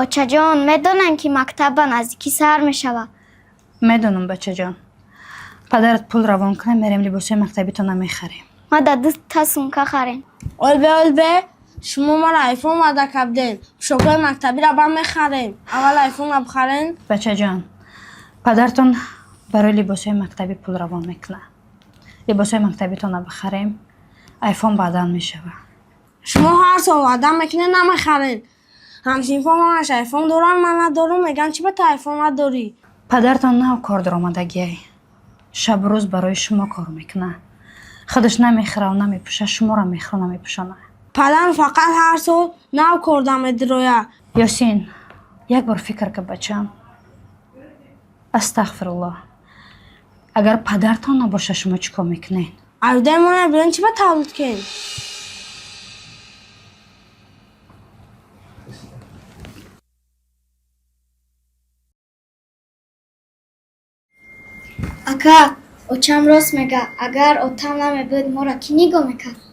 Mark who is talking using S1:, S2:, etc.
S1: Очаҷон, медонам, ки мактаб ба наздикӣ сар мешавад.
S2: Медонам, бачаҷон. Падарат пул равон кунад, мерем, либосҳои мактабитона мехарем.
S1: Ма да дута сумка харем.
S3: Олбе, олбе, шумо мара айфон ваъда кардем. Пӯшокҳои мактабиро ба мехарем. Аввал айфонро бихарен.
S2: Бачаҷон, падартон барои либосҳои мактабӣ пул равон мекунад. Либосҳои мактабитона бихарем, айфон баъдан мешавад.
S3: Шумо ҳар сол ваъда мекунед, намехарен. Ҳамсинфон ҳамаш айфон доранд, ман надорам, мегӯянд, чӣ ба ту айфон надорӣ?
S2: Падартон нав кор даромадагиай, шабу рӯз барои шумо кор мекунад. Худаш намехӯраву намепӯша, шуморо мехӯрона мепӯшонад.
S3: Падарам фақат ҳар сол нав корда медирояд.
S2: Ёсин, як бор фикр кар, бачам. Астағфируллоҳ, агар падартон набоша, шумо чӣ кор мекунед?
S3: Авидаи мо набирен, чӣ ба тавлид кен?
S1: Ака, очам рост мега. Агар отам намебуд, моро кӣ нигоҳ мекард?